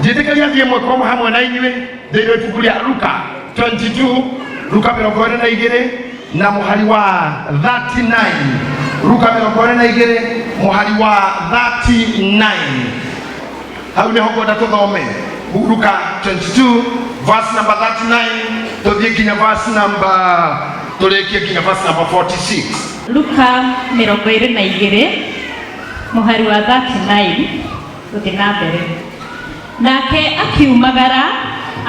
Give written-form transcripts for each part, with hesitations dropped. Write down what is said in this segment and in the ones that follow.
Njĩtĩkĩria thiĩ ĩmwe kwa hamwe na inyuĩ thĩinĩ wa ibuku rĩa Luka 22, Luka 22 na mũhari wa 39. Luka 22 mũhari wa 39, hau nĩho ngwenda tũthome. Luka 22 verse number 39, tũthiĩ nginya verse number, tũrĩkie nginya verse number 46. Luka 22 mũhari wa 39 gũthiĩ na mbere. Nake akiumagara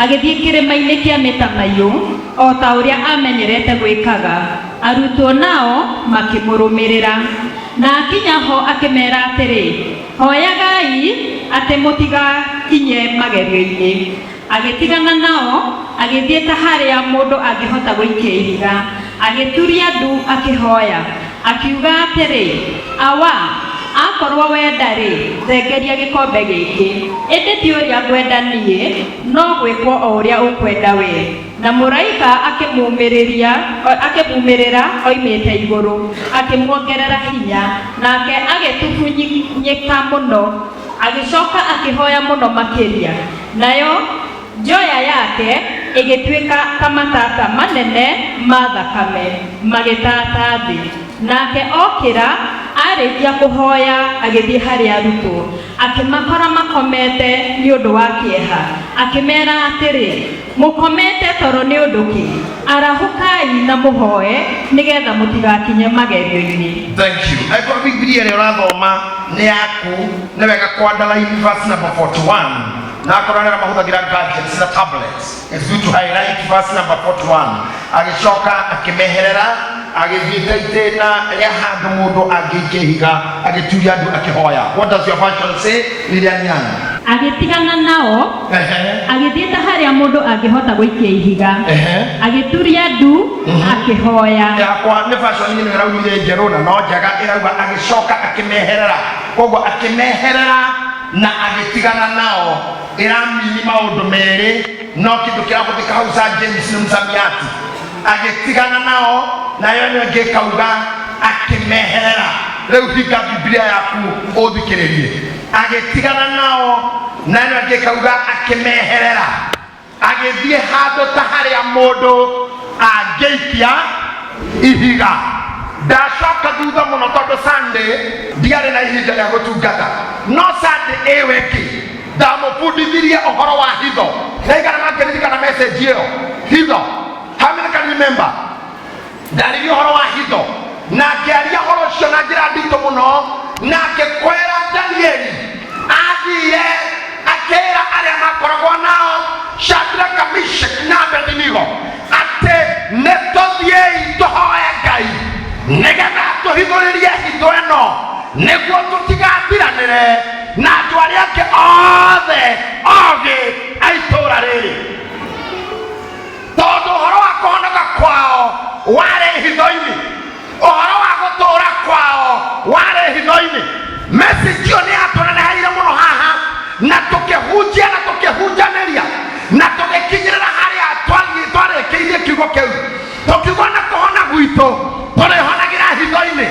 agĩthiĩ kĩrĩma-inĩ kĩa mĩtamaiyũ o ta ũrĩa amenyerete gwĩkaga, arutwo nao makĩmũrũmĩrĩra. Na akinya ho akĩmera atĩrĩ, hoyagai atĩ mũtigakinye magerio-inĩ. Agĩtigana nao, agĩthiĩ ta harĩa mũndũ angĩhota gũikia ihiga, agĩturia ndu akĩhoya, akiuga atĩrĩ, Awa, akorwo wenda-rĩ, thengeria gĩkombe gĩkĩ, ĩndĩ ti ũrĩa ngwenda niĩ, no gwĩkwo o ũrĩa ũkwenda wee. Na mũraika akĩmuumĩrĩria, akĩmuumĩrĩra oimĩte igũrũ, akĩmuongerera hinya, nake agĩtubunyĩka mũno, agĩcoka akĩhoya mũno makĩria, nayo njoya yake ĩgĩtuĩka ta matata manene ma thakame magĩtata thĩ. Nake okĩra, arĩkia kũhoya, agĩthiĩ harĩ arutwo, akĩmakora makomete nĩ ũndũ wa kĩeha, akĩmera atĩrĩ, mũkomete toro nĩ ũndũ kĩ? Arahũkai na mũhoe, nĩgetha mũtigakinye magerio-inĩ. Thank you. Angĩkorwo Bibilia ĩrĩa ũrathoma nĩ yaku, nĩ wega kũ underline verse number 41. Na akorwo arĩa mahũthagĩra gadgets na tablets, it's good to highlight verse number 41. Agĩcoka akĩmeherera, agĩthiĩ ta itĩna rĩa handũ mũndũ angĩikia ihiga, agĩturia andũ akĩhoya. What does your version say, Lilian Young? Agĩtigana nao, agĩthiĩ ta harĩa mũndũ angĩhota gũikia ihiga, agĩturia ndu akĩhoya. Yakwa nĩ version ĩno ĩraumire njerũ na no njega, ĩrauga agĩcoka akĩmeherera. Koguo akĩmeherera na agĩtigana nao ĩramini maũndũ merĩ, no kĩndũ kĩrahũthĩka hau Sir James nĩ msamiati. Agĩtigana nao, nayo ĩno ĩngĩ ĩkauga akĩmeherera. Rĩu hinga Biblia yaku ũthikĩrĩrie. Agĩtigana nao, na ĩno ĩngĩ ĩkauga akĩmeherera, agĩthiĩ handũ ta harĩa mũndũ angĩikia ihiga. Ndacoka thutha mũno tondũ Sunday ndiarĩ na ihinda rĩa gũtungata, no Sunday ĩyo ĩngĩ ndamũbundithirie ũhoro wa hitho. Ndaigana mangĩririkana message ĩyo, hitho. How many can remember? Ndaririe ũhoro wa hitho na ngĩaria ũhoro ũcio na njĩra nditũ mũno, na ngĩkwĩra Danieli athire akĩra arĩa makoragwo nao, Shadraka, Meshaki na Abednego, atĩ nĩ tũthiĩi tũhoe Ngai nĩgetha tũhithũrĩrie hitho ĩno, nĩguo tũtigathiranĩre na andũ arĩa angĩ othe ogĩ a itũũra rĩrĩ, tondũ ũhoro wa kũhonoka kwao warĩ hitho-inĩ, ũhoro wa gũtũũra kwao warĩ hitho-inĩ. Message ĩyo nĩ yatũneneheire mũno haha, na tũkĩhunjia na tũkĩhunjanĩria na tũgĩkinyĩrĩra harĩa twarĩkĩirie kiugo kĩu, tũkiuga na kũhona gwitũ tũrĩhonagĩra hitho-inĩ,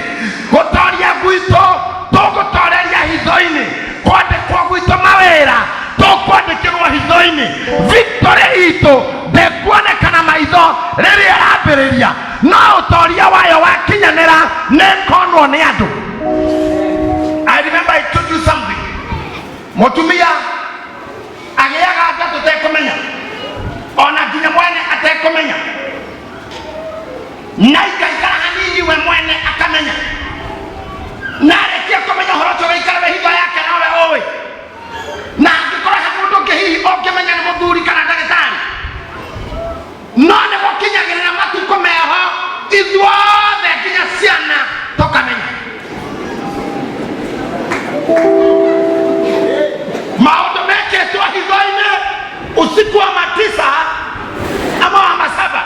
gũtoria gwitũ tũgũtoreria hitho-inĩ, kwandĩkwo gwitũ mawĩra tũkwandĩkĩrwo hitho-inĩ, victory itũ ndĩkuonekana maitho rĩrĩa ĩrambĩrĩria, no ũtoria wayo wakinyanĩra nĩkonwo nĩ andũ. I remember I told you something. Mũtumia agĩaga nda tũtekũmenya, ona nginya mwene atekũmenya, na ikaikara hanini we mwene akamenya, na arĩkia kũmenya ũhoro ũcio ũgaikara we hitho yake nowe ũĩ, na angĩkorwo he mũndũ ũngĩ hihi ũngĩmenya nĩ mũthuri kana ndagĩtarĩ, no nĩ gũkinyagĩrĩra matukũ meho ithuothe nginya ciana tũkamenya maũndũ mekĩtwo hitho-inĩ usiku wa matisa ama wa masaba.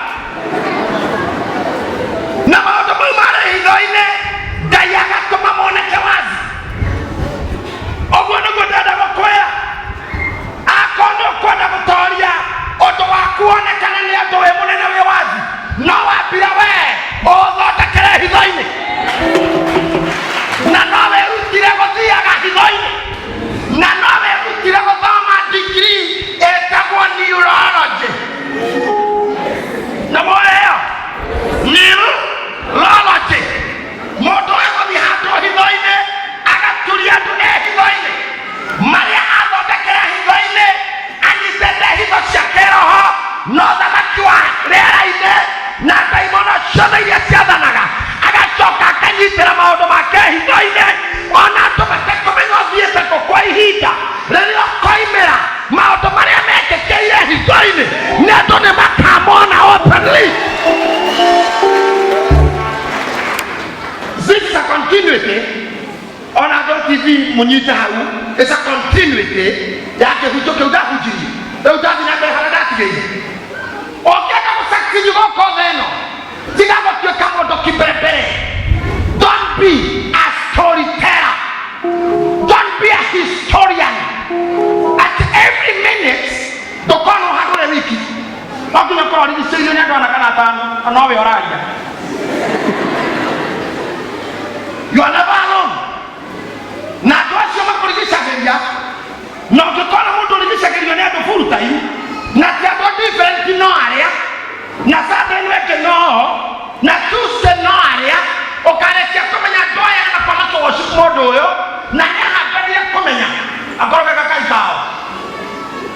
continuity. Ona andũ a TV mũnyite hau, it's a continuity ya kĩhunjio kĩu ndahunjirie. Rĩu ndathiĩ na mbere harĩa ndatigĩire. Ũngĩenda gũsucceed gũkũ thĩ ĩno, tiga gũtuĩka mũndũ kĩmbere. Don't be a storyteller, don't be a historian. At every minute ndũkorwo handũ ũrĩ wiki, no nginya ũkorwo ũrigicĩirio nĩ andũ ana kana atano na nowe ũraria. You are never alone. Na andũ acio makũrigicagĩria, na ũngĩkona mũndũ ũrigicagĩrio nĩ andũ full time na ti andũ different, no arĩa na Sunday ĩno ĩngĩ no na Tuesday no arĩa, ũkarĩkia kũmenya andũ aya nĩ makorwo makĩworship mũndũ ũyũ na nĩahambĩrĩria kũmenya akorwo geka kai kao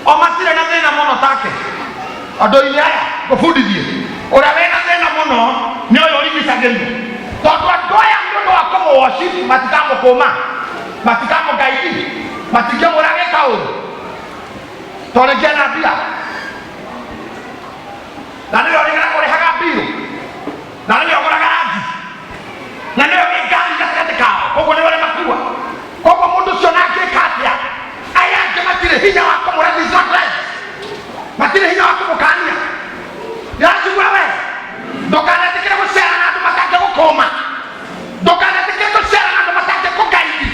o matirĩ na thĩna mũno take. Andũ-inĩ aya ngũbundithie, ũrĩa wĩna thĩna mũno nĩ ũyũ ũrigicagĩrio, tondũ andũ aya nĩ ũndũ wa kũmũworship matikamũkũma, matikamũgaidi, matingĩmwĩra gĩka ũru tondũ rĩngĩ ena mbia na nĩwe ũrĩhaga mbirũ na nĩwe ũgũraga rangi na nĩwe wĩ ngari gatagatĩ kao, koguo nĩwe ũrĩmakua. Koguo mũndũ ũcio na angĩka atĩa, aya angĩ matirĩ hinya wa kũmũra, "This is not right." Matirĩ hinya wa kũmũkania. Ndĩracigua we, ndũkanetĩkĩre gũcera na andũ matangĩgũkũma, ndũkanetĩkĩre gũcera na andũ matangĩkũgaidi,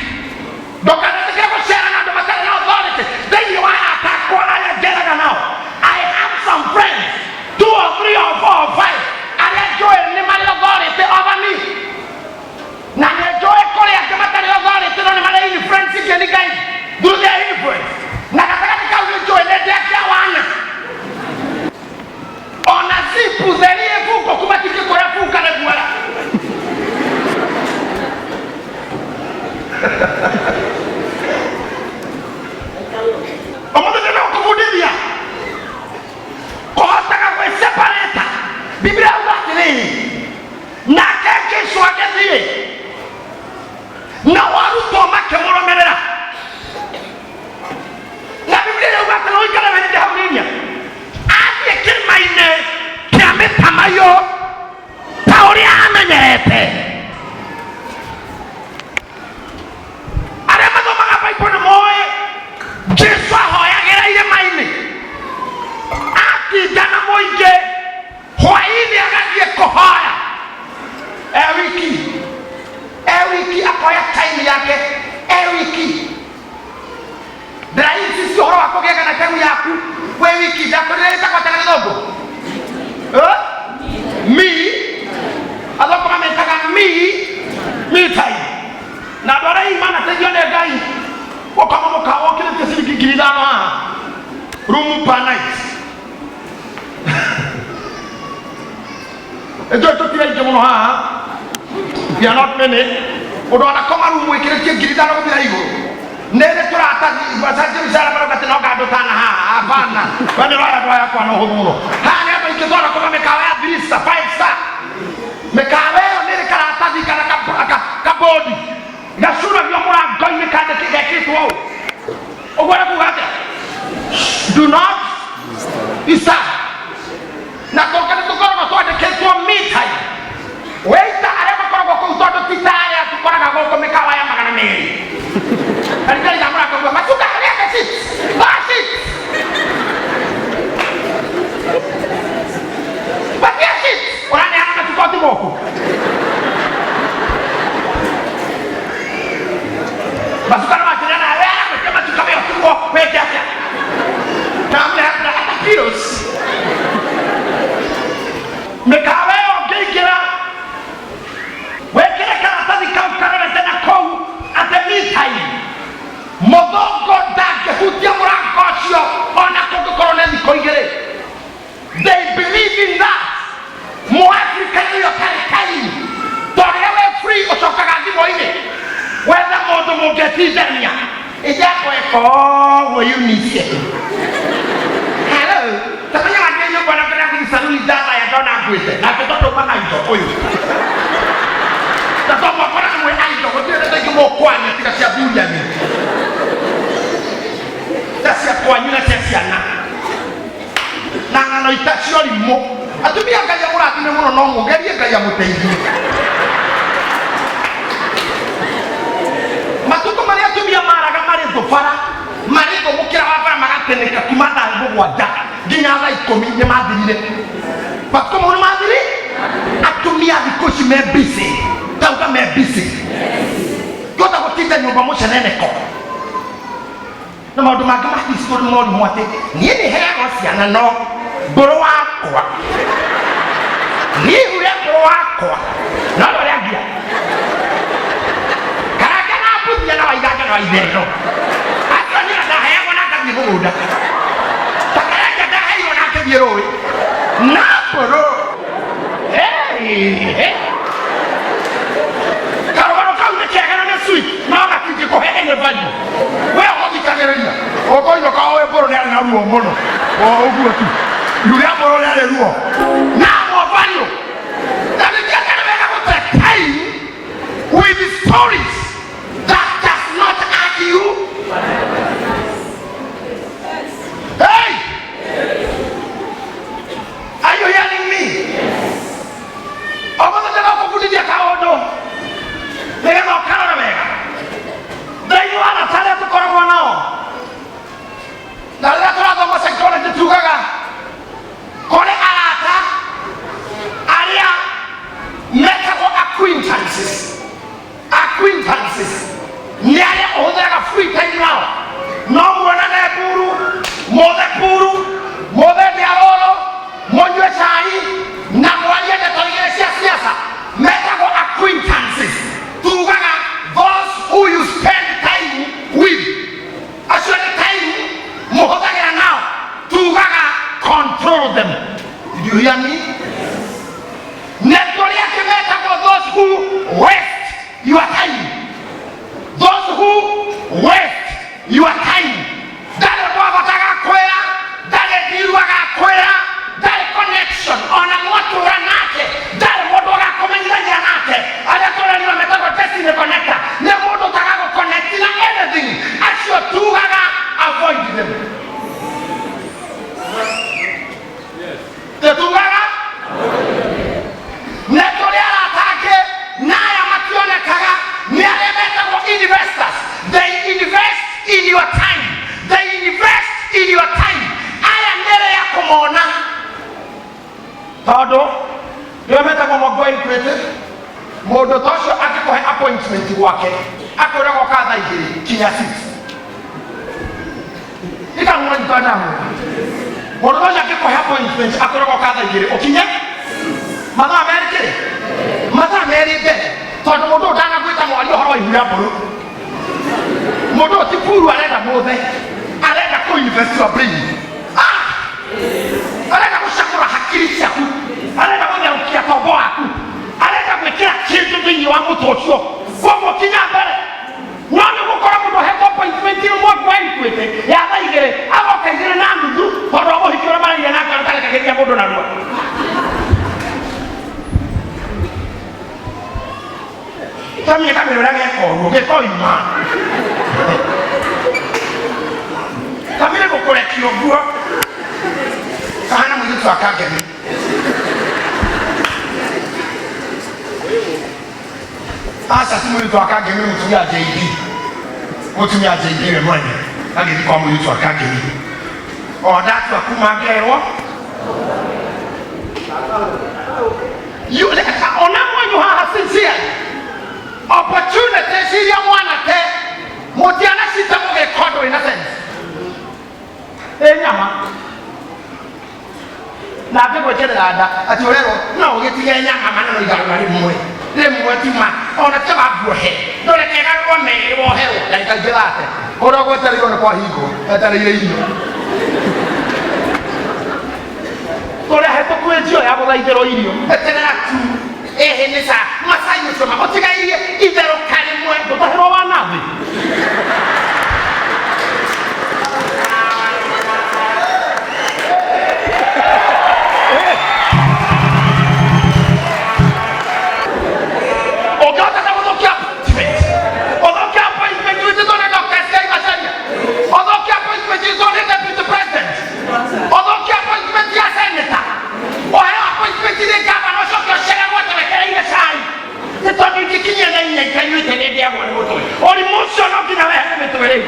ndũkanetĩkĩre gũcera na andũ matarĩ na authority. Thĩinĩ wa arata akwa arĩa njeraga nao, I have some friends, two or three or four or five, arĩa njũĩ nĩ marĩ authority over me, na nĩ njũĩ kũrĩ angĩ matarĩ authority no nĩ marĩ influence ingĩ guide through their influence, na gatagatĩ kau nĩ njũĩ nĩ ndĩ wana ona zipu therie bungo kuma tingĩkũra bunga nĩ guoya. Ũmũthĩ ndĩrenda gũkũbundithia kũhotaga gwĩseparate. Biblia yauga atĩrĩrĩ, nake Jesu agĩthiĩ nao arutwo makĩmũrũmĩrĩra. Na Biblia yauga atĩ ũikare wĩrinde hau nĩnia athiĩ kĩrĩma-inĩ kĩa mĩtamaiyũ ta ũrĩa amenyerete. Arĩa mathomaga Bible nĩ moĩ Jesu ahoyagĩra irĩma-inĩ, atinda na mũingĩ, hwaĩ-inĩ agathiĩ kũhoya e wiki, e wiki akoya time yake e wiki. Ndĩrainsist ũhoro wa kũgĩaga na time yaku wĩ wiki. Ndakwĩrire ĩtagwo atĩa na gĩthũngũ? Eh? Me athũngũ mamĩtaga me time. Na andũ arĩa hihi manateithio nĩ Ngai gũkoma mũkawa ũkĩrĩtie ciringi 5,000 haha room per night, ĩtũĩ tũtire aingĩ mũno haha, we are not many. Mũndũ anakoma rumu ĩkĩrĩtie 5,000 gũthira igũrũ, nĩrĩ tũratathi macanjĩ mĩcara marauga atĩ no ngandũ tana haha. Hapana, we nĩ ũroya andũ aya kwa na ũhũthũ mũno. Haha nĩ andũ aingĩ twanakoma mĩkawa ya three star, five star. Mĩkawa ĩyo nĩ ĩrĩ karatathi kana kabodi gacuragio mũrango-inĩ gekĩtwo ũũ ũguo, nĩ kuga atĩa? Do not disturb. Na tũngĩ nĩ tũkoragwo twandĩkĩtwo me time. Wĩita arĩa makoragwo kũu, tondũ ti ta arĩa tũkoraga gũkũ mĩkawa ya 200 arigari ga mũrango guo matuka harĩa the seats bar seats batia seats ũraneana matuka ti gũkũ matuka no makĩrĩa nawe aragwĩtia matuka we ũtigwo wĩke atĩa na amũneanĩra hata pillows. Mĩkawa ĩyo ũngĩingĩra wĩkĩre karatathi kau karorete na kũu atĩ me time, mũthũngũ ndangĩhutia mũrango ũcio ona kũngĩkorwo nĩ thikũ 2. They believe in that. Mũafrika nĩyo tarĩ time, tondũ rĩrĩa wĩ free ũcokaga thimũ-inĩ wethe mũndũ mũngĩtindania ijakweka ũguo. Eunice, hello, tamenya wathiĩ nyũmba na mbere gũthiĩ saluni ndathaya ndona nguĩte nake tondũ ma aindo ũyũ na to mwakora nĩ mwĩ aindo, gũtirĩ ndeto ingĩ mũkwaria tiga cia thuriani ta cia kwanyu na cia ciana na ng'ano ita cia ũrimũ. Atumia, Ngai amũrathime mũno, no mũgerie Ngai amũteithie. Mũgwanja nginya thaa 10 nĩ mathirire. Matukũ mau nĩ mathiri. Atumia thikũ ici me busy, tauga me busy. Ngĩhota gũtinda nyũmba mũceneneko na maũndũ mangĩ ma history morimũ atĩ niĩ nĩ heagwo ciana no mbũrũ wakwa niĩ hure mbũrũ wakwa no ndore ngia karanga na mbuthia na waiganga na waitherero acio niĩ ndaheagwo na ngathiĩ mũgũnda ta karanga ndaheirwo na ngĩthiĩ rũĩ na mbũrũ. Hey, hey. Karũgano kau nĩ kega na nĩ sweet no gatingĩkũhe any value. We ũgũthikagĩrĩria ũkũinũka ũĩ mbũrũ nĩ arĩ na ruo mũno o ũguo tu ihu rĩa mbũrũ rĩarĩ ruo na mo value na nĩkĩo nĩ wega gũte time with stories that does not add you. Hey, are you hearing me? Ũmũthĩ ndĩrakũbundithia kaũndũ nĩgetha ũkarore wega thĩinĩ wa arata arĩa tũkoragwo nao. Na rĩrĩa tũrathoma psychology tugaga kũrĩ arata arĩa metagwo acquaintances. Acquaintances nĩ arĩa ũhũthĩraga free time nao, no muonane mburu, mũthe puru, mũthe ndĩarũrũ, mũnyue cai na mwarie ndeto igĩrĩ cia siasa. Metagwo acquaintances. Tugaga those who you spend time with, acio nĩ time mũhũthagĩra nao, tugaga control them. Did you hear me? Na tũrĩ angĩ metagwo those who waste your time. Those who waste your time ndarĩ ũndũ wa bata agakwĩra, ndarĩ ndiru agakwĩra, ndarĩ connection ona mwatũra nake, ndarĩ mũndũ agakũmenyithania nake. Arĩa tũrerire metagwo destiny connector, nĩ mũndũ ũtagagũconnect na anything. Acio tugaga avoid them. Tugaga nĩ tũrĩ arata angĩ na aya mationekaga, nĩ arĩa metagwo investors. They invest in your time. They invest in your time. Aya nĩ rĩa kũmona tondũ nĩo metagwo Mogwai Creative. Mũndũ ta ũcio angĩkũhe appointment gwake akwĩra goka thaa 2 kinya 6 ikamwanyita ndamwe. Mũndũ ta ũcio angĩkũhe appointment akwĩra goka thaa 2, ũkinye mathaa 2 kĩrĩ mathaa 2 mbere, tondũ mũndũ ũyũ ndanagwĩta mwaria ũhoro wa ihu rĩa mbũrũ. Mũndũ ũyũ ti puru arenda mũthe, arenda kũ invest your brain. Ah! Arenda gũcagũra hakiri ciaku, arenda gũtherũkia tombo waku, arenda gwĩkĩra kĩndũ thĩinĩ wa mũtwe ũcio. Koguo kinya mbere. No nĩ gũkora mũndũ ahetwo appointment ĩmwe kwa Equity ya thaa 2, agoka 2:30, tondũ wa mũhiki ũrĩa maraire nake ũtarekagĩria mũndũ narua. Tamenya kamĩrĩ ũrĩa geka ũguo gĩkoima kamĩrĩ gũkũrekia ũguo kahana mũirĩtu wa kangemi. Aca, ti mũirĩtu wa kangemi, nĩ mũtumia JB, mũtumia JB we mwene agĩthiĩ kwa mũirĩtu wa kangemi o ndatua kuma ngerwo. You, ona mwanyu haha sincere opportunities iria mwanate mũtiana cita mũgĩka ũndũ wĩna sense ĩ nyama na ngĩgwĩkĩrĩra nda atĩ ũrerwo no ũgĩtige nyama mana no igarũra rĩmwe rĩmwe tima ona tiga nguohe ndũreke ĩgarũrwo merĩ woherwo ndagĩka ingĩ thate kũrĩa gwetereirwo nĩ kwahingwo etereire irio tũrĩa hetũku ĩnjio ya gũthaithĩrwo irio. Eterera tu ĩhĩ nĩ ca macai ũcio ma ũtigairie itherũka rĩmwe ndũtahĩrwo wa nathĩ. Ũngĩhota ta gũthũkia appointment, ũthũkia appointment witĩtwo nĩ Dr. S.K. Macharia, ũthũkia appointment witĩtwo nĩ deputy president, ũthũkia appointment ya senator, ũheo appointment nĩ gavana, ũcoke ũcererwo atĩ wetereire cai nĩ tondũ ingĩkinyia 4 itanyuĩte nĩ ndĩagwo nĩ mũtwe. Ũrimũ ũcio no nginya wehere mĩtwe rĩu.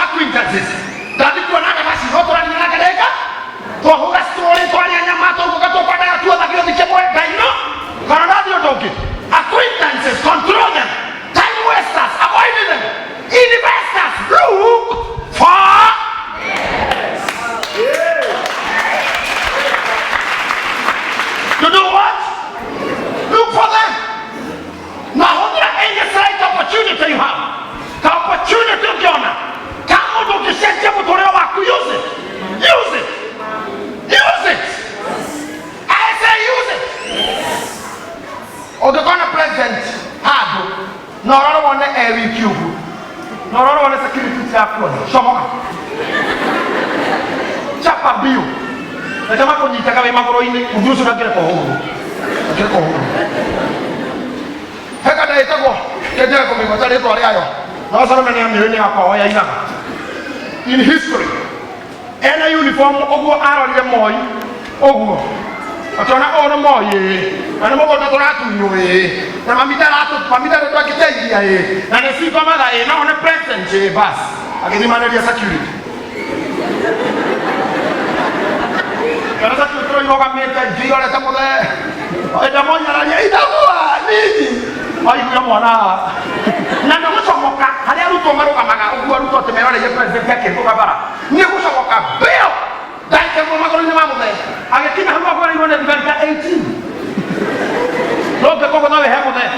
Acquaintances ndathi kuonaga gaci no tũraria nake rĩnga twahũra story, twarĩa nyama, tũguka, tũkwendaga tuotha gĩothi kĩmwe Ngai no kana ndathi ũndũ ũngĩ. Acquaintances, control them. Time wasters, avoid them. Investors, look for. To do what? Look for them. Na hũthĩra any slight opportunity you have. Ka opportunity ũngĩona ka mũndũ ũngĩcenjia mũtũrĩre waku, use it, use it, use it. I say use it. Ũngĩkona president handũ na ũrore wone e wiki ũguo na ũrore wone security cirakuona, comoka, chapa biũ na chama kũnyitaga wĩ magũrũ-inĩ. Mũthuri ũcio ndangĩreka ũhũrwo, ndangĩreka ũhũrwo. Heka ndĩtagwo kenjere kũmĩgweta rĩtwa rĩayo no Salome nĩ amĩũĩ, nĩ yakwa yainaga in history ena uniform ũguo. Arorire Moi ũguo akĩona ũyũ nĩ Moi ĩĩ, na nĩ mũgũnda tũratunywo ĩĩ, na mami ndaratũ, mami ndarĩ twangĩteithia ĩĩ, na nĩ single mother ĩĩ, no nĩ president ĩĩ. Bas, agĩthimanĩria security kana security irũgamĩte ingĩ irorete mũthee enda Moi araria itakuwa nini aiguire mwana na nĩ gũcomoka harĩa arutwo marũgamaga ũguo, arutwo atĩ meroreire president akĩhĩtũka bara, nĩ gũcomoka mbio ndagĩka ĩmwe magũrũ-inĩ ma mũthee agĩkinya hau agũrĩirwo nĩ thigari ta 18. No ngĩkũgũtha wĩhe mũthee.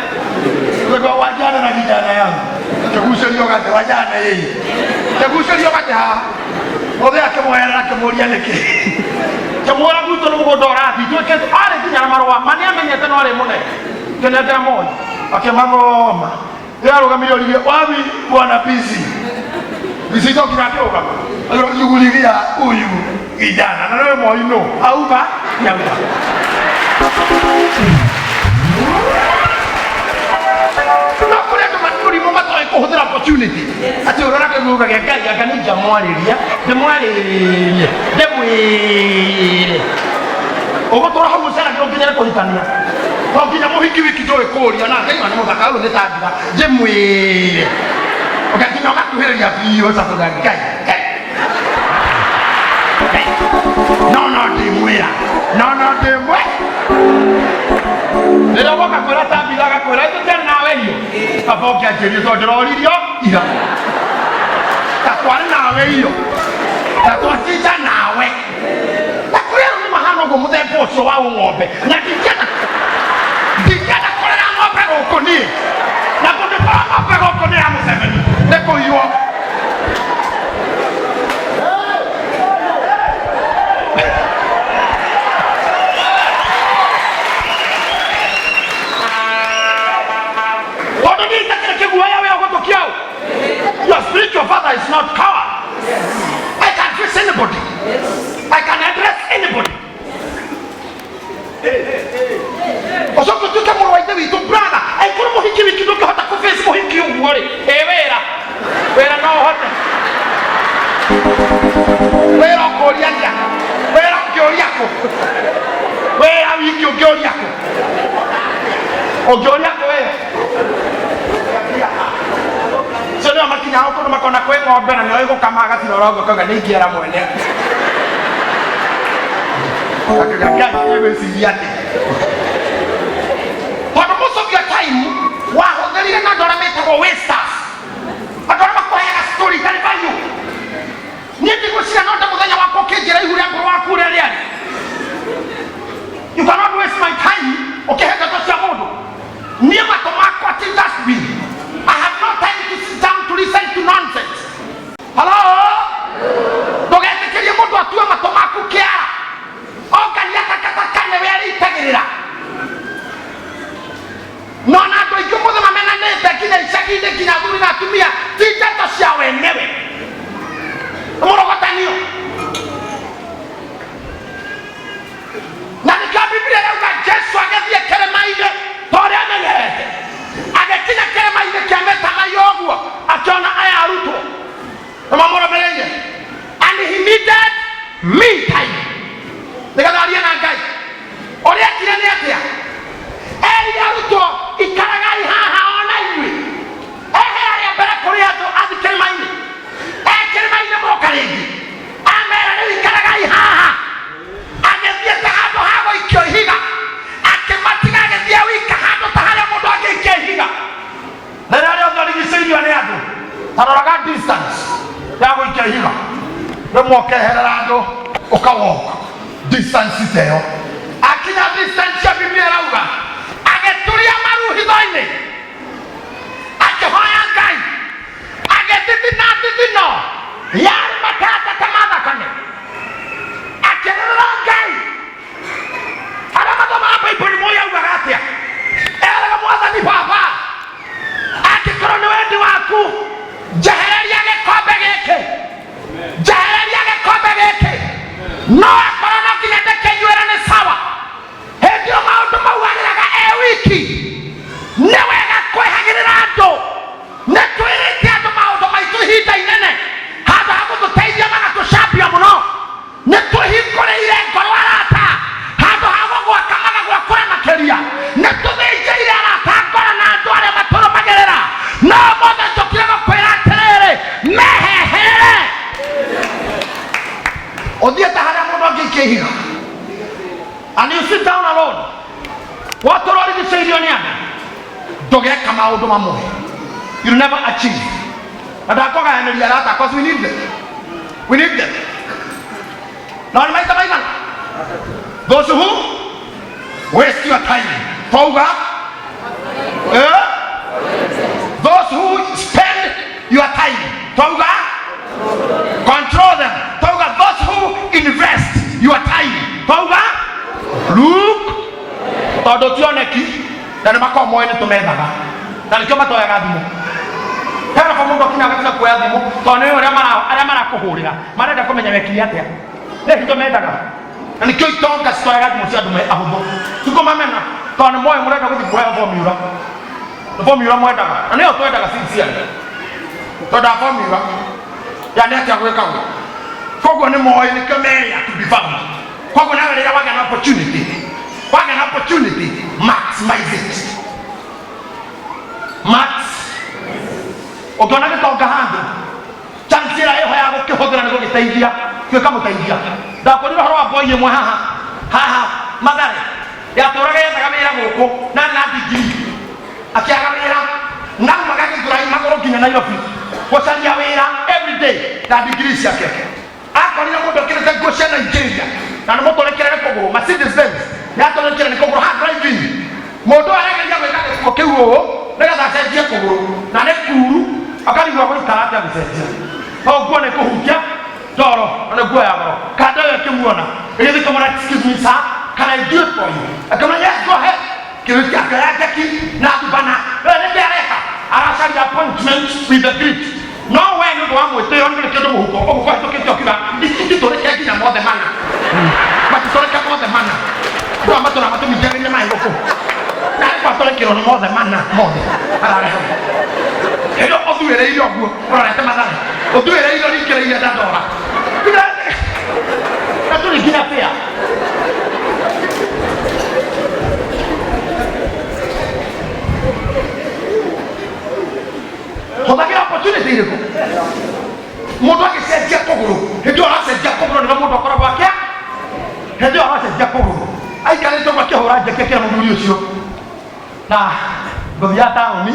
Ngĩkwa wajana na kijana yangu kĩgucĩrio gatĩ wajana ĩĩ kĩgucĩrio gatĩ haha. Mũthee akĩmweherera, akĩmũria nĩkĩ, kĩmwĩra gwitũ nĩ mũgũnda ũrathiĩ twĩkĩte arĩ nginya na marũa ma nĩ amenyete no arĩ mũne kĩnengera Moi akĩmathoma. Yarũgamire oririe, "Wapi bwana PC?" PC to nginya akĩrũgama akĩrũguliria huyu kijana na nowe Moi no auma nyauma. No kũrĩ andũ mũrimũ matoĩ kũhũthĩra opportunity atĩ ũrora kĩguga gĩa Ngai anga nĩ ingĩamwarĩria, ndĩmwarĩrie, ndĩmwĩre ũgũtũra hau ũceragĩrwo nginya nĩ kũhikania to nginya mũhiki wiki ndũĩ kũria na Ngai nĩ mũthaka ũyũ nĩ ta ndĩmwĩre ũgakinya ũgakuhĩrĩria biũ ũcakuga Ngai Ngai Ngai no no ndĩmwĩra no no ndĩmwĩ rĩrĩa woka kwĩra Tabitha agakwĩra ĩtũtiarĩ nawe irio kaba ũngĩanjĩrie tondũ ndĩroririo ira ta twarĩ nawe irio ta twacinja nawe na kũrĩ arũme mahana ũguo mũthemba ũcio wa ũng'ombe na ndingĩenda kũrera ng'ombe gũkũ niĩ na kũngĩkorwo ng'ombe gũkũ nĩ ya Mũceveni nĩ kũiywo. Tondũ niĩ itakĩrĩ kĩguoya wĩ ũgũtũkia ũ. Your spiritual father is not coward. I can face anybody, I can address anybody. Ũcoke ũtuĩke mũrũ wa ithe witũ, brother, angĩkorwo mũhiki wiki ndũngĩhota kũ face mũhiki ũguo rĩ, ĩ wĩra wĩra no ũhote wĩra ũkũria atĩa wĩra ũngĩũria kũ wĩra wiki ũngĩũria kũ ũngĩũria kũ wĩra cio nĩo makinyaga kũndũ makona kwĩ ng'ombe na nĩo ĩgũkama agatirora ũguo akauga nĩ ingĩera mwene akauga Ngai egwĩciria atĩ tondũ most of your time wahũthĩrire na andũ arĩa metagwo wasters, andũ arĩa makũheaga story itarĩ value. Niĩ ndigwĩciria no nde mũthenya wakwa ũkĩnjĩra ihu rĩa ngoro waku ũrĩa rĩarĩ. You cannot waste my time ũkĩhe ndeto cia mũndũ. Niĩ matũ makwa ti dustbin. I have no time to sit down to listen to nonsense. Hello, ndũgetĩkĩrie mũndũ atue matũ maku kĩara ongania takataka nĩwe arĩitagĩrĩra. No na andũ aingĩ ũmũthĩ mamenanĩte nginya icagi-inĩ, nginya athuri na atumia, ti ndeto cia wenyewe mũrogotanio. Na nĩkĩo Biblia yauga Jesu agĩthiĩ kĩrĩma-inĩ ta ũrĩa amenyerete. Agĩkinya kĩrĩma-inĩ kĩa mĩtamaiyũ ũguo akĩona aya arutwo nĩ mamũrũmĩrĩire and he needed me time nĩgetha arie na Ngai. Ũrĩa ekire nĩ atĩa? Erire arutwo, "Ikaragai haha ona inyuĩ." Ehera rĩa mbere kũrĩ andũ athi kĩrĩma-inĩ. Ihiga rĩmwe ũkeherera andũ ũkawalk distance ta ĩyo. Akinya distance ya Biblia ĩrauga agĩturia maru hitho-inĩ, akĩhoya Ngai, agĩthithina thithino yarĩ matata ta ma thakame, akĩrĩrĩra Ngai. Arĩa mathomaga Bible moĩ augaga atĩa? Eraga Mwathani, Baba, angĩkorwo nĩ wendi waku, njehereria gĩkombe gĩkĩ, njehereria gĩkombe gĩkĩ, no akorwo no nginya ndĩkĩnyuĩre nĩ sawa. Hĩndĩ ĩyo maũndũ mau ageraga e wiki. Nĩ wega kwehagĩrĩra andũ. Nĩ twĩrĩte andũ maũndũ maitũ ihinda inene, handũ ha gũtũteithia magatũcambia mũno. Nĩ twĩhingũrĩire ngoro arata, handũ ha gũgwaka magagwakũra makĩria. Nĩ tũthĩnjĩire arata ngoro na andũ arĩa matũrũmagĩrĩra. No ũmũthĩ njũkire gũkwĩra atĩrĩrĩ, mehehere. Ũthiĩte harĩa mũndũ angĩikia ihiga, and you sit down alone, watũra ũrigicĩirio nĩ andũ, ndũgeka maũndũ mamwe, you'll never achieve. Na ndakũgayanĩria arata, cause we need them, we need them. No nĩ maita maigana those who waste your time, twauga eh? Those who spend your time, twauga control them, twauga those who invest your time, twauga look, tondũ tioneki na nĩ makoragwo moĩ nĩ tũmethaga na nĩkĩo matoyaga thimũ. Hena kwa mũndũ akinya agatiga kuoya thimũ tondũ nĩ ũrĩa arĩa marakũhũrĩra marenda kũmenya wekire atĩa. Nĩ hitho mendaga, na nĩkĩo itonga citoyaga thimũ cia andũ me ahũthũ tikũmamena, tondũ nĩ moĩ mũrenda gũthiĩ kuoya formula. Nĩ formula mwendaga, na nĩyo twendaga sincerely. Twendaga formula ya nĩ atĩa gwĩkagwo. Koguo nĩ moĩ, nĩkĩo merĩa to be found. Koguo nawe rĩrĩa wagĩa na opportunity, wagĩa na opportunity, maximize it. Max ũngĩona gĩtonga handũ, chance ĩrĩa ĩho ya gũkĩhũthĩra nĩ gũgĩteithia, tuĩka mũteithia. Ndakwĩrire ũhoro wa boy ĩmwe haha haha Mathare yatũraga yethaga wĩra gũkũ na na degree, akĩaga wĩra, na aumaga Gĩthũrai magũrũ nginya Nairobi gũcaria wĩra every day na degree ciake. Akorire mũndũ ekĩrĩte nguo cia Nigeria na nĩ mũtũrĩkĩre nĩ kũgũrũ, Mercedes Benz yatũrĩkĩre nĩ kũgũrũ ha driving. Mũndũ aregeria gwĩka gĩkuo kĩu ũũ nĩgetha acenjie kũgũrũ na nĩ kuru, akarigwo gũikara atĩa gũcenjia to nguo nĩ kũhutia ndoro na nĩ nguo ya goro. Kanda ĩyo ĩkĩmuona, ĩgĩthiĩ kũmwĩra, "Excuse me sir, can I do it for you?" Akĩmwĩra, "Yes, go ahead." Kĩrĩti akĩoya njeki na thubana. We nĩ kĩ areka? Aracaria appointment with the great. No we nĩ ũndũ wa mwĩtĩo ndũrĩ kĩndũ mũhuko, ũguo kũhĩtũkĩte ũkiuga ititũrĩke nginya mothe mana, matitũrĩke mothe mana, ndũa matũra matũminjagĩria maĩ gũkũ na gwatũrĩkĩrwo nĩ mothe mana mothe ararehe hĩndĩ ũthuĩrĩire ũguo ũrorete Mathare, ũthuĩrĩire ũringĩrĩire ndandora na tũrĩ nginya bĩa. Hũthagĩra opportunity irĩkũ? Mũndũ agĩcenjia kũgũrũ, hĩndĩ ĩyo aracenjia kũgũrũ nĩguo mũndũ akoragwo akĩa, hĩndĩ ĩyo aracenjia kũgũrũ aikarĩte ũguo akĩhũra njeki, akĩra mũthuri ũcio na ngothi ya taũni,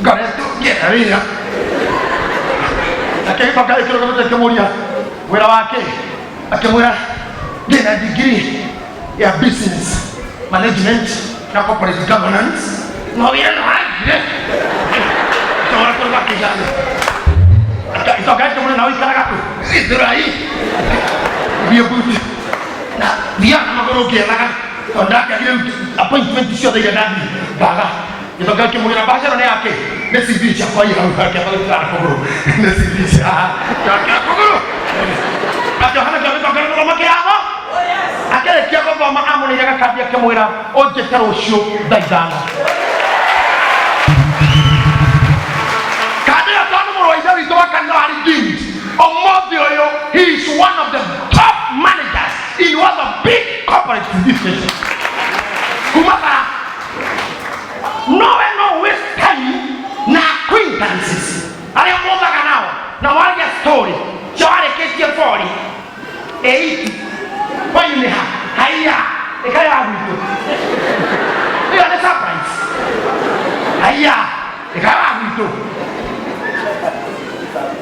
"Ngoretwo ngĩetha wĩra." Nake gĩtonga gĩkĩrũgamĩte kĩmũria, "Wĩra wake?" Akĩmwĩra, "Ndĩna degree ya business management na corporate governance, no wĩra no wagire." Tũra kũrĩ gakĩgana itonga gĩkĩmwĩra, "Na ũikaraga kũ?" "Gĩthũrai thiĩ buti na thiaga na magũrũ ngĩethaga tondũ ndakĩagire appointment ciothe iria ndathiĩ ndaga." Gĩtonga gĩkĩmwĩra, "Mbaca ĩno nĩ yake?" "Nĩ CV ciakwa ii hau." Akĩamba gũikara na kũgũrũ, "Nĩ CV cia kũgũrũ." Akĩohana kĩo gĩtonga gĩgũthoma kĩratho. Akĩrĩkia gũthoma, amũneire gakandi, akĩmwĩra, "Ũnjĩte rũciũ thaa 5." Kandi ĩyo, tondũ mũrũ wa ithe witũ wa kanitha wa Redeemed, ũmũthĩ ũyũ he is one of the top managers in one of the big corporate business kuma bara. No we no waste time na acquaintances arĩa mũthaga nao na waria story cia warĩkĩtie bori eight kwanyu nĩ ha haiya ĩkarĩ wa gwitũ, ĩyo nĩ surprise, haiya ĩkarĩ wa gwitũ,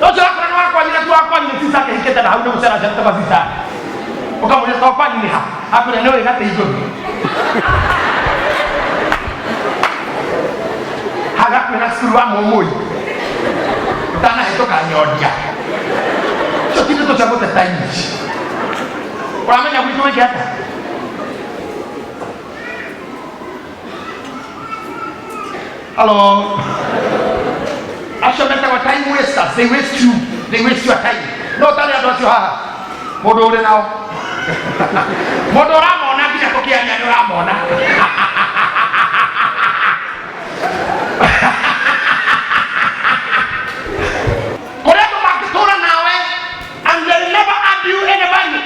ũcio wakora nĩ wakwanyu na ti wakwanyu. Kwanyu nĩ sister akĩhikĩte na hau nĩ gũcera acerete kwa sister. Ũkamũria to kwanyu nĩ ha? Akwĩra nĩ ũĩ gatĩ igũrũ. Hau hakuhĩ na cukuru wa Mũmũi. Ũtanahĩtũka Nyondia. Icio ti ndeto cia gũteta ici. Ũramenya gwitũ wĩke atĩa? Hello. Acio metagwo time wasters. They waste you. They waste your time. No ũtarĩ andũ acio haha. Mũndũ ũrĩ nao. Mũndũ ũramona nginya tũkĩaria nĩ ũramona. Kũrĩ andũ mangĩtũra nawe and they never add you any value.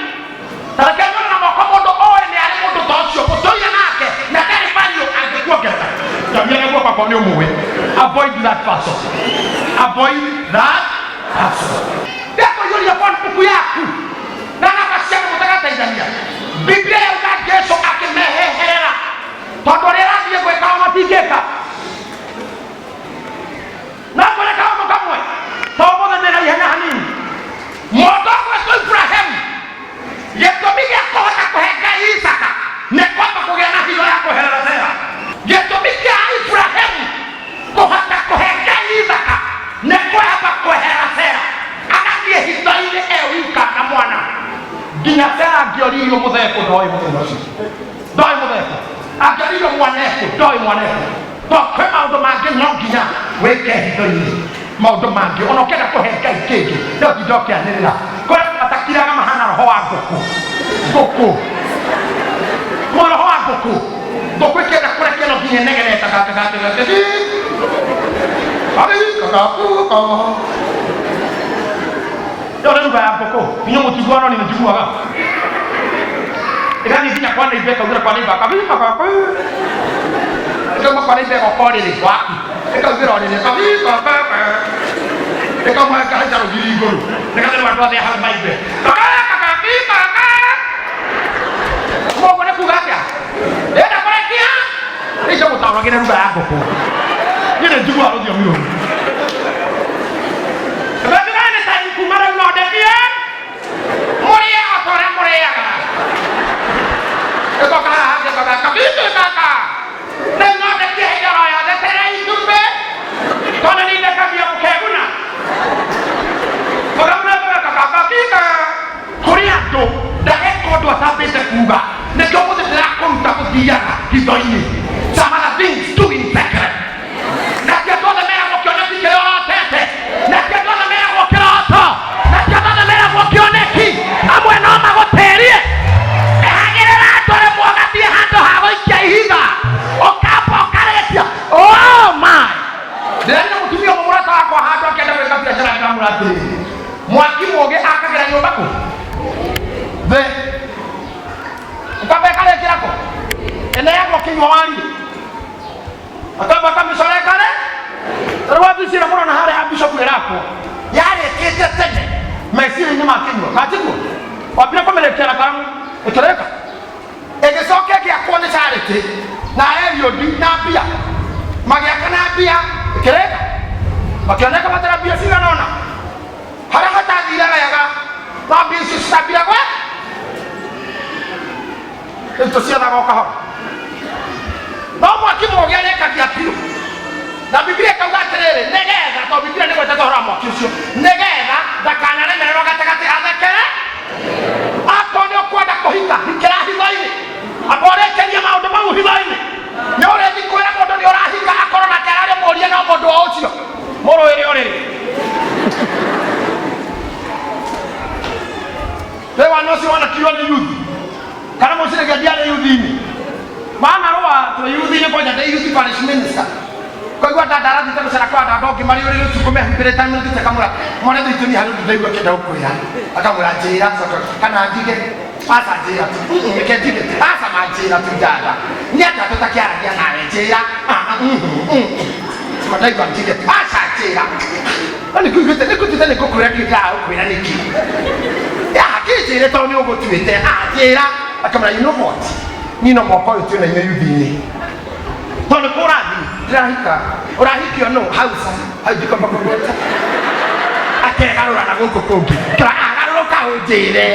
Ta reke nyone na moko mũndũ oĩ nĩ arĩ mũndũ ta ũcio mũtũire nake na ndarĩ value angĩkuongerera. Njamia na guoko akorwo nĩ ũmũĩ. Avoid that person. Avoid that person. Ndekũiyũria phone book yaku na namba cia andũ mũtagateithania. Biblia yauga Jesu akĩmeheherera tondũ ũrĩa arathiĩ gwĩka o matingĩka. Na ngwĩre kaũndũ kamwe to ũmũthĩ ndĩ na ihenya hanini. Mũndũ ũgwĩtwo Iburahĩmu gĩtũmi gĩa kũhota kũhe Ngai Isaka nĩ kwamba kũgĩa na hitho ya kweherera Sera. Gĩtũmi kĩa Iburahĩmu kũhota kũhe Ngai Isaka nĩ kwamba kweherera Sera, agathiĩ hitho-inĩ e wika na mwana nginya Sera angĩoririo mũthekũ ndoĩ mũthenya ũcio ndoĩ mũthekũ angĩoririo mwanekũ ndoĩ mwanekũ to kwĩ maũndũ mangĩ no nginya wĩke hitho-inĩ maũndũ mangĩ ona ũkĩenda kũhe Ngai kĩndũ no tinda ũkĩanĩrĩra kũrĩ andũ matakiraga mahana roho wa ngũkũ ngũkũ mũ roho wa ngũkũ ngũkũ ĩkĩenda kũrekia no nginya ĩnegene ĩyo nĩ ruga ya ngũkũ inyuĩ mũtiguaga no niĩ nĩnjiguaga ĩgathiĩ nginya kwa neighbor ĩkaugĩra kwa neighbor kabiba gakwa ĩkauma kwa neighbor ĩgoka ũrĩrĩ waku ĩkaugĩra ũrĩrĩ kabiba gakwa ĩkauma ĩkahaica rũgiri igũrũ nĩgetha rĩu andũ othe hau maigue kabiba mũguo nĩ kuga atĩa ndĩrenda kũrekia icio mũtaũragĩre ruga ya ngũkũ niĩ nĩ njiguaga rũthiomi rũu Rũthiomi nĩ ta kuma rĩu no ndekie mũrĩe o ta ũrĩa mũrĩaga ĩgoka haha ngĩgoka kabibi kaka rĩu no ndekie hĩndĩ oro yothe tere itumbĩ tondũ nĩ ndekagia mũkeguna mũkeguna kaka kũrĩ andũ ndageka ũndũ atambĩte kuga nĩkĩo mũthĩ ndĩrakũruta gũthiaga hitho-inĩ. Some other things do in secret. Na ti andũ othe meragwo kĩoneki kĩrĩa ũrotete, na ti andũ othe meragwo kĩroto, na ti andũ othe meragwo kĩoneki. Amwe no magũtĩrie. Ehagĩrĩra andũ rĩmwe ũgathiĩ handũ ha gũikia ihiga ũkamba ũkarĩkia. Oh my! Ndĩrarĩ na mũtumia ũmwe mũrata wakwa handũ akĩenda gwĩka biacara ndĩramwĩra atĩrĩrĩ, mwaki mũgĩ akagĩra nyũmba kũ? Thĩ. Ũkamba ĩkarĩkĩra kũ? Ĩneagwo kĩnyua wariĩ. Akamba akamĩcora ĩkarĩ. Rĩu wabici ĩrĩa mũrona harĩa ya bishop ĩrakwo yarĩkĩte tene meciria-inĩ ma kĩnyua katiguo wambire kũmĩrĩkia na karamu ĩkĩrĩka ĩgĩcoka ĩgĩakwo nĩ charity na Eliud na mbia magĩaka na mbia ĩkĩrĩka makĩoneka batara mbia cigana ũna harĩa hatathire wega no mbia icio citambire gwe rĩu tũciethaga o kahora no mwaki mũũgĩ arĩkagia biũ na Biblia ĩkauga atĩrĩrĩ nĩgetha tondũ Biblia nĩ gwetete ũhoro wa mwaki ũcio nĩgetha ndakanaremererwo gatagatĩ athekere akorwo nĩ ũkwenda kũhika hikĩra hitho-inĩ amba ũrĩkĩrie maũndũ mau hitho-inĩ nĩ ũrĩthi kwĩra mũndũ nĩ ũrahika akorwo nake ararĩ mũrie no mũndũ o ũcio mũrũĩre ũrĩrĩ rĩu wana ũcio wanakirwo nĩ yuthi kana mũciragia ndiarĩ yuthi-inĩ manarũa twĩ yuthi-inĩ kwanja ndĩ yuthi parish minister koigua dada arathiĩte gũcera kwa dada ũngĩ marĩ ũrĩrĩ ũtukũ mehumbĩrĩte nĩthiĩte akamwĩra mwana witũ niĩ harĩ ũndũ ndaigua kĩenda gũkwĩra akamwĩra njĩra coka kana ndige aca njĩra tu Mm, reke ndige tu aca ma njĩra tu dada nĩ atĩa tũtakĩaragia nawe njĩra Ah, ah, mm, mm, mm. ndaigua ndige tu aca njĩra no nĩkũiguĩte nĩkũtuĩte nĩngũkwĩra kĩ ndĩragũkwĩra nĩkĩ ya kĩnjĩre tondũ nĩ ũgũtuĩte ah njĩra akamwĩra you know what niĩ no mwaka ũyũ twĩ na inyuĩ yuthi-inĩ tondũ kũ ũrathiĩ ndĩrahika ũrahikio nũ hausa hau ndikwamba kũgweta. Atĩ Akegarũra na gũkũ kũngĩ. Agarũrũka ũnjĩre.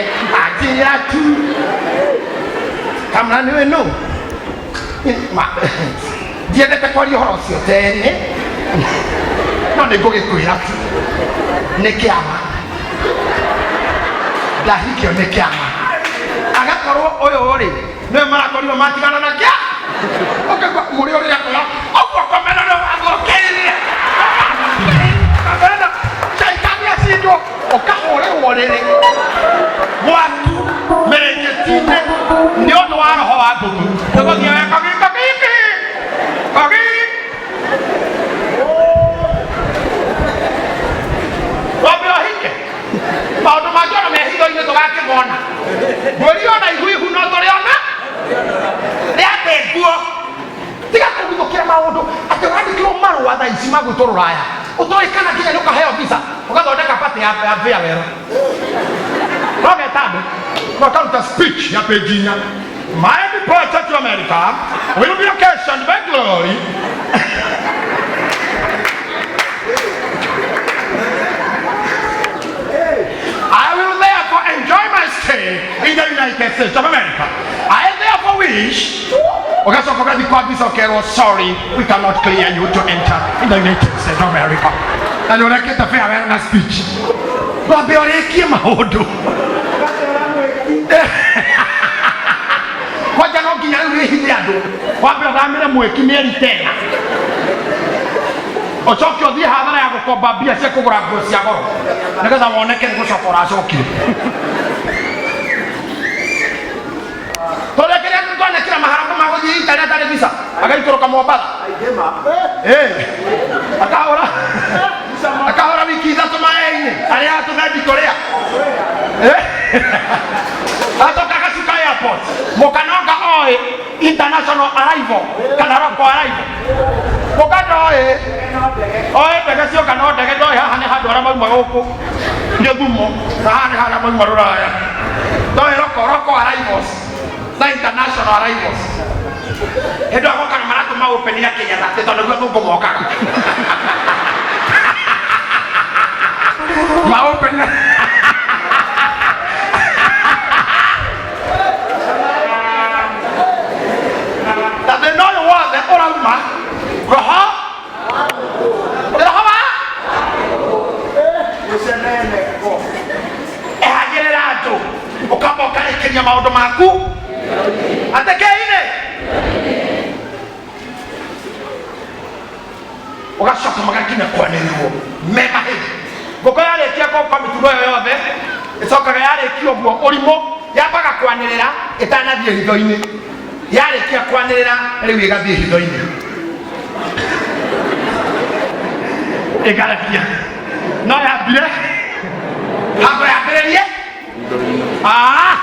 Anjĩra tu. Kamna nĩwe nũ? Ndiendete kwaria ũhoro ũcio tene. No nĩ ngũgĩkwĩra tu. Nĩ kĩama. Ndahikio nĩ kĩama. Agakorwo ũyũ rĩ, nĩwe marakorirwo matigana na kĩa. Ũkaigua mũrĩ ũrĩa akwĩra, ũguo komena nĩ wathũkĩire. Komena, shaitani acindwo, ũkahũrĩrwo rĩrĩ. Gwaku mĩrĩngĩti-inĩ nĩ ũndũ wa roho wa ngũkũ. Tũgũthiĩ we kagi kagi kagi. Wambe ũhike. Maũndũ mangĩ ona me hitho-inĩ tũgakĩmona. Mbũri ona ihu ihu no tũrĩona. Rĩate nguo. Tiga kũguthũkĩra maũndũ atĩ ũrandĩkĩrwo marũa thaa ici ma gwĩtwo rũraya. Ũtoĩ kana nginya nĩ ũkaheo visa ũgathondeka party ya ya farewell. No geta andũ na ũkaruta speech ya page inya. My departure to America will be occasioned by glory. I will therefore enjoy my stay in the United States of America. I therefore wish ugacoka ũgathiĩ kwa visa ũkerwo sorry we cannot clear you to enter in the United States of America. Na nĩ ũrekĩte farewell na speech. Wambe ũrĩkie maũndũ. Kwanja no nginya rĩu rĩhithe andũ. Wambe ũthamĩre mwĩki mĩeri tena. Ũcoke ũthiĩ hathara ya gũkomba mbia cia kũgũra nguo cia goro nĩgetha woneke nĩ gũcoka ũracokire. Tũrĩa kĩrĩa twanekĩra maharambo ma gũthiĩ Italy atarĩ visa agaikũrũka Mombatha. Eh, akahũra akahũra wiki ithatũ maĩ-inĩ arĩa tũthendi tũrĩa. Eh, acoka agacuka airport mũkanonga oĩ international arrival kana local arrival mũka ndoĩ oĩ ndege cioka no ndege ndoĩ haha nĩ handũ arĩa mauma gũkũ gĩthumo na haha nĩ harĩa mauma rũraya ndoĩ local local arrivals na international arrivals hĩndĩ ĩyo gokaga maratũma open ya Kenya atĩ tondũ nĩguo athũngũ mokaga ma open na thĩna ũyũ wothe ũrauma roho roho wa ehagĩrĩra andũ ũkamba ũkarĩkĩria maũndũ maku atĩ kĩinĩ ũgacoka magakinya kwanĩrĩrwo me mahĩu ngũkũ yarĩkia gũka mĩtugo ĩyo yothe ĩcokaga yarĩkia ũguo ũrimũ yambaga kwanĩrĩra ĩtanathiĩ hitho-inĩ yarĩkia kwanĩrĩra rĩu ĩgathiĩ hitho-inĩ ĩkarekia no yambire handũ yambĩrĩrie Ah,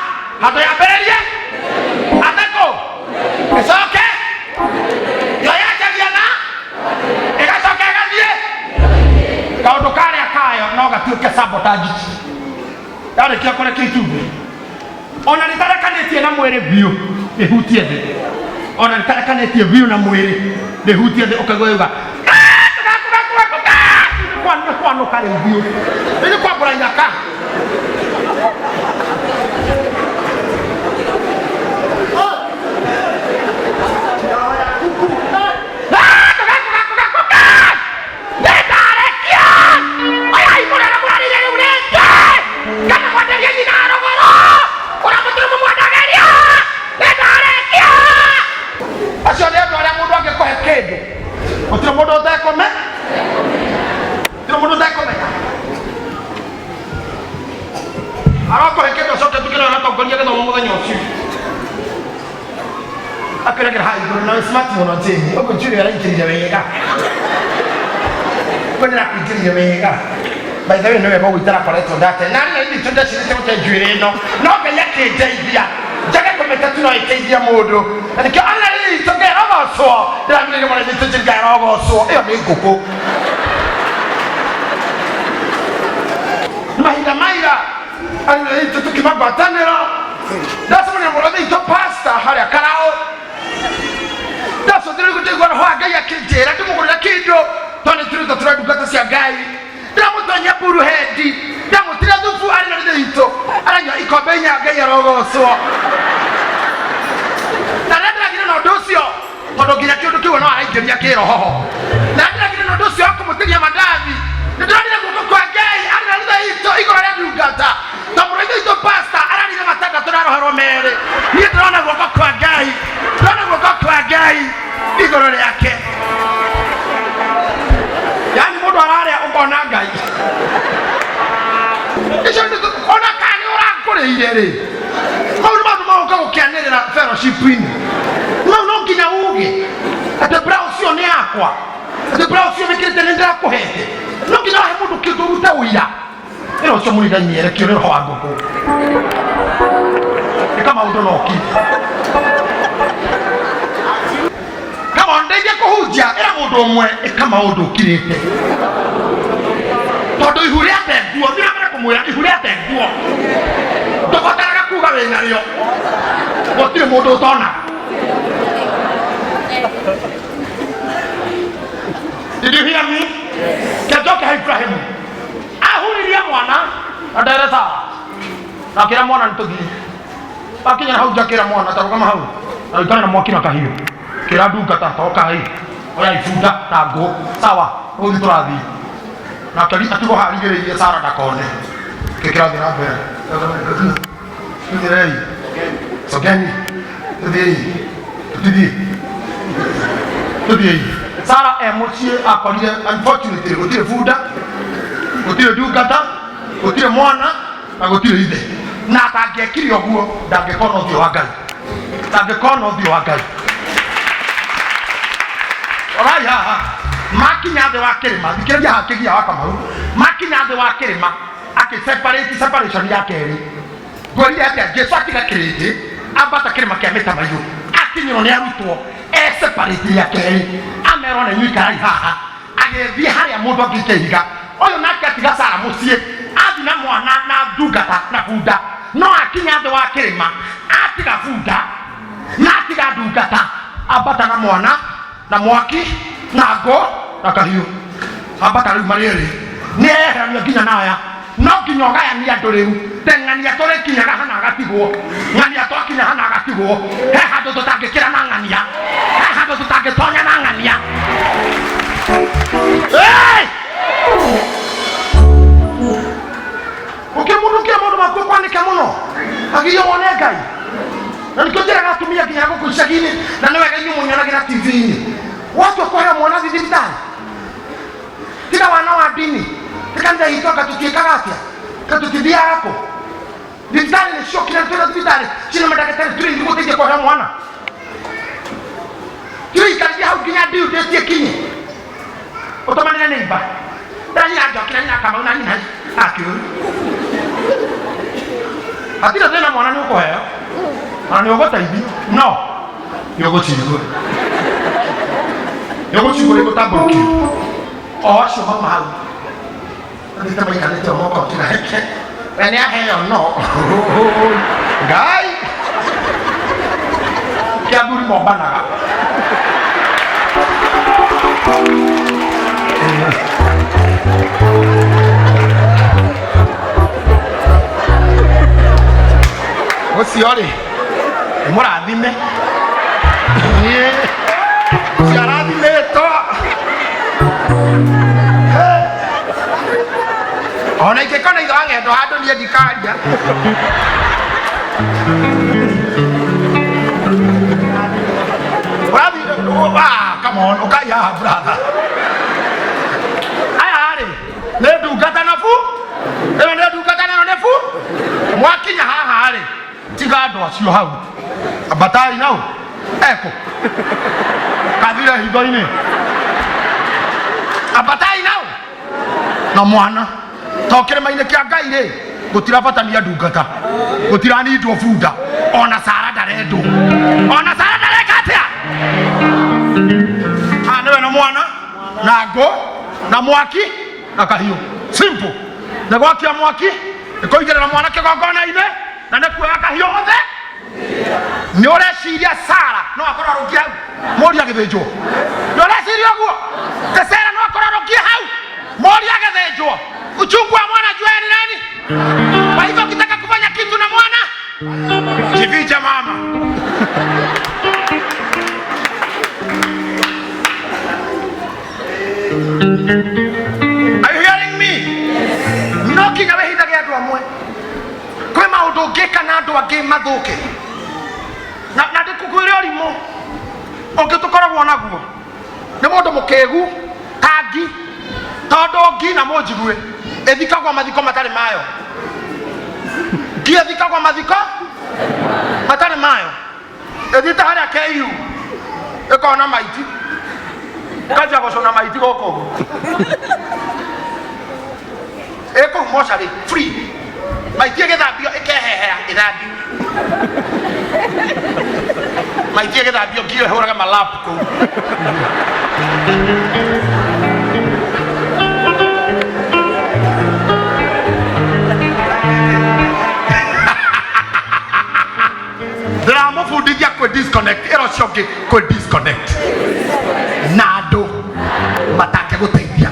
handũ yambĩrĩrie atekũ ĩcoke yo yanjagia na ĩgacoka ĩgathiĩ kaũndũ karĩa kayo no gatuĩke sabotage yarĩkia kũrekia itumbĩ ona rĩtarekanĩtie na mwĩrĩ biũ rĩhutie thĩ ona rĩtarekanĩtie biũ na mwĩrĩ rĩhutie thĩ ũkaigua yuga kwanũka rĩu biũ rĩu kwambũra iraka Nĩndarekia! Oyai mũrĩa mũrarĩire rĩu rĩngĩ! Kana mwenderie nyina rũgũrũ! Ũrĩa mũtũrũ mũmwendagĩria! Nĩndarekia! Acio nĩ andũ arĩa mũndũ angĩkũhe kĩndũ gũtirĩ mũndũ ũtekũme gũtirĩ mũndũ ũtekũmenya arakũhe kĩndũ acoke tuke nĩwe ũratongoria gĩthomo mũthenya ũcio akwĩragĩra haha igũrũ na wĩ smart mũno Jane ũguo njũĩ araingĩrire wega ũguo nĩrakũingĩrire wega by the way nĩ wega ũguo itarakoretwo ndate na niĩ itũ ndacirĩte gũte njuĩrĩ ĩno no Ngai akĩndeithia njage kũmĩte tu no ĩteithia mũndũ na nĩkĩo ana itũ ngerogocwo ndĩramĩrĩire mwana itũ ngerogocwo ĩyo nĩ ngũkũ mahinda maira arĩ itũ tũkiuma ngwatanĩro ndacemania mũrũ itũ pasta harĩa karao ndacũthĩrĩria gũtaigua roho wa Ngai akĩnjĩra ndĩmũgũrĩre kĩndũ tondũ nĩ tũrĩta tũrĩ ndungata cia Ngai Ndĩramũtonyia buruhendi, ndamũtira thubu arĩ na ithe witũ aranyua ikombe inya. Ngai arogocwo. Na rĩrĩa ndĩragire na ũndũ ũcio, tondũ nginya kĩũndũ kĩu no araingĩria kĩrohoho, na ndĩragire na ũndũ ũcio wa kũmũtĩria mandathi, nĩ ndĩronire guoko kwa Ngai arĩ na ithe witũ igũrũ rĩa ndungata, tondũ ithe witũ pastor ararire matandatũ na aroherwo merĩ. Niĩ ndĩrona guoko kwa Ngai, ndĩrona guoko kwa Ngai igũrũ rĩake. Yani mũndũ ararĩa ũkona Ngai icio ona kana nĩ ũrakũrĩire rĩ, mau nĩ maũndũ magoka gũkĩanĩrĩra fellowship-inĩ. No no nginya uge atĩ bra ũcio nĩ yakwa, atĩ bra ũcio wĩkĩrĩte nĩ ndĩrakũhete. No nginya wahe mũndũ kĩndũ ũrute ũira. Ĩno ũcio mũrigani erekio nĩ roho wa ngũkũ. Ĩka maũndũ na ũkiri. Come on, ndeithie kũhunjia. Ĩra mũndũ ũmwe, ĩka maũndũ ũkirĩte, tondũ ihu rĩa nguo thiĩ na mbere kũmwĩra ihu rĩa nguo ndũbataraga kuga wĩ narĩo, gũtirĩ mũndũ ũtonaga. Did you hear me? Kĩnjoke ha Ibrahimu ahuririe mwana na ndere sawa, na akĩra mwana nĩ tũthiĩ. Akinya hau nja akĩra mwana, ta rũgama hau na ũikare na mwaki na kahiũ. Kĩra ndungata, tokai oya ibunda na ngũ, sawa, rũthiĩ tũrathiĩ. Na atigwo harigĩrĩirie Sara ndakone kĩ kĩrathiĩ na mbere. Tũthiĩrei, sogeni, tũthiĩi, tũtithiĩ, tũthiĩi. Sara e mũciĩ akorire unfortunately gũtirĩ bunda, gũtirĩ ndungata, gũtirĩ mwana na gũtirĩ ithe. Na atangĩekire ũguo, ndangĩkona ũthiũ wa Ngai, ndangĩkona ũthiũ wa Ngai. Orai haha, makinya thĩ wa kĩrĩma, thikĩrĩria haha kĩgia wa Kamau, makinya thĩ wa kĩrĩma akĩ separate, separation ya kerĩ. Ngwĩrire atĩa? Jesu atiga kĩrĩndĩ, ambata kĩrĩma kĩa mĩtamaiyũ, akinyĩrwo nĩ arutwo e separate ya kerĩ, amerwo na inyuĩ ikarai haha, agĩthiĩ harĩa mũndũ angĩikia ihiga. Ũyũ nake atiga Sara mũciĩ, athi na mwana na ndungata na bunda, no akinya thĩ wa kĩrĩma atiga bunda na atiga ndungata, ambata na mwana na mwaki na ngũ na kahiũ. Ambata rĩu marĩ erĩ, nĩ eyeherania nginya na aya. No nginya ũgayanie andũ rĩu, te ng'ania tũrĩkinyaga hana agatigwo, ng'ania twakinya hana agatigwo. He handũ tũtangĩkĩra na ng'ania, he handũ tũtangĩtonya na ng'ania. Hey! Ũkĩmũndũkia maũndũ maku kwanĩke mũno, agirio wone Ngai. Na nĩkĩo njĩraga atumia nginya gũkũ icagi-inĩ, na nĩ wega inyuĩ mũnyonagĩra TV-inĩ, watua kũheo mwana thiĩ thibitarĩ, tiga wana wa ndini, ti kanitha itũ anga tũtiĩkaga atĩa, ka tũtithiaga kũ thibitarĩ? Nĩ ciokire twĩna thibitarĩ cina mandagĩtarĩ tũrĩ gũteithia kũheo mwana. Tũikarithia hau nginya due date ĩkinye, ũtũmanĩre neighbor na nyina njokera, nyina Kamau na nyina akiũru, hatirĩ thĩna, mwana nĩ ũkũheo na nĩ ũgũteithio, no nĩ ũgũcigua, nĩ ũgũcigua igũtambũrũkio. O acio mauma hau mathiĩte maikarĩte o moko kĩra heke we nĩ aheo, no Ngai kĩa athuri mombanaga. Ũcio rĩ, nĩ mũrathime. Ĩĩ, ũcio arathimĩtwo. Ona ingĩkona ithe wa ng'endo handũ, niĩ ndikaria. Ũrathi, ah, come on, ũkai haha brother. Aya rĩ nĩ ndungata na bu, ĩno nĩ ndungata na ĩno nĩ bu. Mwakinya haha rĩ, tiga andũ acio hau, ambatai nau eko kathire hitho-inĩ, ambatai nau na mwana to kĩrĩma-inĩ kĩa Ngai rĩ, gũtirabatania ndungata, gũtiranindwo bunda, ona Sara ndarendwo, ona Sara ndareka atĩa. Ah, nĩwe na mwana na ngũ na mwaki na kahiũ, simple. Nĩ gwakia mwaki, nĩ kũigĩrĩra mwana kĩgongona-inĩ, na nĩ kuoya kahiũ othe. Nĩ ũreciria Sara no akorwo arũngie hau mũriũ agĩthĩnjwo? Nĩ ũreciria ũguo? Te Sara no akorwo arũngie hau? Mori agĩthĩnjwo, uchungu wa mwana jua ni nani? Kwa hivyo ukitaka kufanya kitu na mwana, jifiche mama. Are you hearing me? No kinya wĩhithage andũ amwe. Kwĩ maũndũ ũngĩka na andũ angĩ mathũke. Na ndĩkũkwĩre ũrimũ ũngĩ tũkoragwo naguo nĩ mũndũ mũkĩgu ta ngi, tondũ ngi na mũnjigue ĩthikagwo mathiko matarĩ mayo. Ngi ĩthikagwo mathiko matarĩ mayo, ĩthiĩte harĩa KU ĩkona maiti, ĩkanjia gũcũna maiti gũkũ ũguo, ĩkũu mocarĩ free, maiti ĩgĩthambio ĩkehehera ĩthambio, maiti ĩgĩthambio ngiyo ĩhũraga malap kũu. Ndĩramũbundithia kwĩ disconnect, ĩra ũcio ũngĩ kwĩ disconnect na andũ matangĩgũteithia.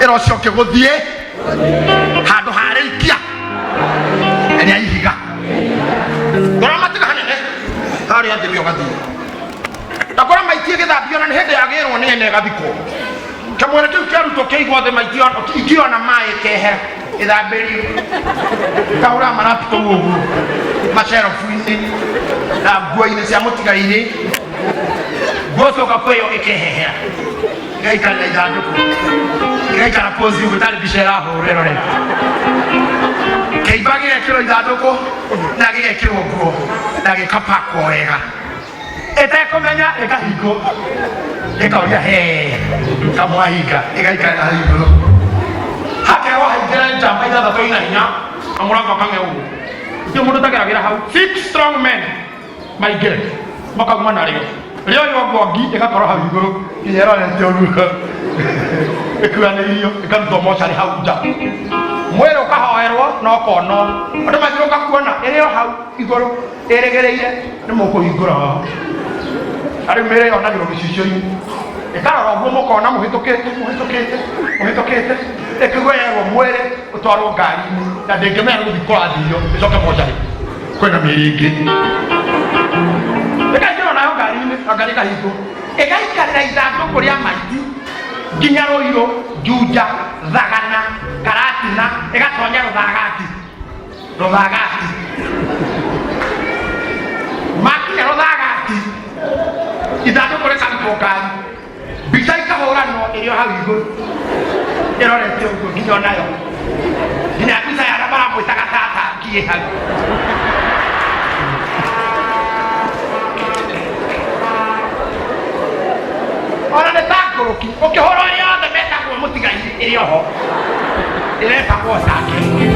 Ĩra ũcio ũngĩ gũthiĩ handũ harĩikia rĩa ihiga ũramatiga hanene harĩa thĩ ũgathiĩ ndakora maiti ĩgĩthambio na nĩ hĩndĩ yagĩrwo nĩ ene ĩgathikwo. Kĩmwĩrĩ kĩu kĩarutwo kĩigwo thĩ, maiti ingĩona maĩ kehera ĩthambĩrio, kahũra marapi kũu ũguo macerobu-inĩ na nguo-inĩ cia mũtigairĩ, nguo coka kwĩyo ĩkehehera, ĩgaikarĩra ithandũkũ, ĩgaikara pozi ũguo tarĩ mbica ĩrahũrwo ĩrorete. Kĩimba gĩgekĩrwo ithandũkũ na gĩgekĩrwo nguo na gĩkapakwo wega, ĩtekũmenya ĩkahingwo, ĩkoria he kamwahinga, ĩgaikarĩra hau igũrũ, hakerwo haingĩre njamba ithathatũ ina hinya na mũrango ũkang'e ũguo, gũtirĩ mũndũ ũtageragĩra hau. Six strong men maingĩre makauma narĩo rĩoywo ngongi ĩgakorwo hau igũrũ nginya ĩrorete ũguo, ĩkuanĩirio ĩkarutwo mocarĩ hau nja, mwĩrĩ ũkahoerwo na ũkonwo, andũ mathiũrũka kuona ĩrĩ o hau igũrũ ĩrĩgĩrĩire nĩ mũkũhingũra haha. Na rĩu mĩrĩ yonagĩrwo gĩcicio-inĩ, ĩkarora ũguo, mũkona mũhĩtũkĩte mũhĩtũkĩte mũhĩtũkĩte, ĩkĩgwo yerwo mwĩrĩ ũtwarwo ngari-inĩ na ndĩngĩmenya nĩ gũthiĩ kũrathiio ĩcoke mocarĩ kwĩna mĩrĩ ĩngĩ, ĩkaingĩrwo nayo ngari-inĩ na ngari ĩkahingwo, ĩgaikarĩra ithandũkũ rĩa maiti nginya Rũirũ, Juja, Thagana, Karatina, ĩgatonya Rũthagati. Rũthagati makinya Rũthagati, ithandũkũ rĩkarutwo ngari, mbica ikahũranwo ĩrĩ o hau igũrũ ĩrorete ũguo, nginya onayo, nginya mbica ya arĩa maramwĩtaga tata ngiĩ hau. Ona nĩ ta ngũrũki ũkĩhũra, arĩa othe metagwo mũtigairĩ ĩrĩ oho ĩretagwo take.